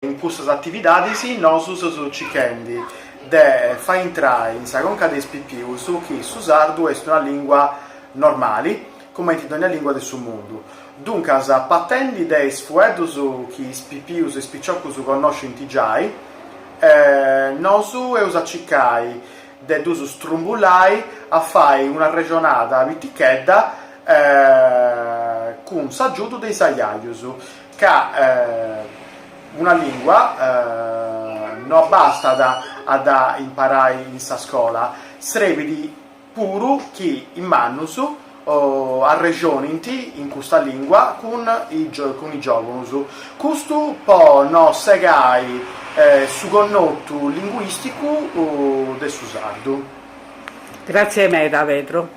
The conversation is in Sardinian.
In custas atividadis nosu seus circhendi de fai intrai in sa conca de is pipius chi su sardu est una lìngua normali, cumenti dònnia lìngua de su mundu. Duncas, partendi de is fueddus chi is pipius e is piciocus connoscint giai, nosu eus a circai de ddus strumbullai a fai un'arrexonada pitichedda cun s'agiudu de is ajajus, ca una lìngua no abastat a dda imparai in sa scola, srebit puru chi is mannus arrexonint in custa lìngua cun is giòvunus, custu po no segai su connotu linguìsticu de su sardu. Gratzie meda Pedru.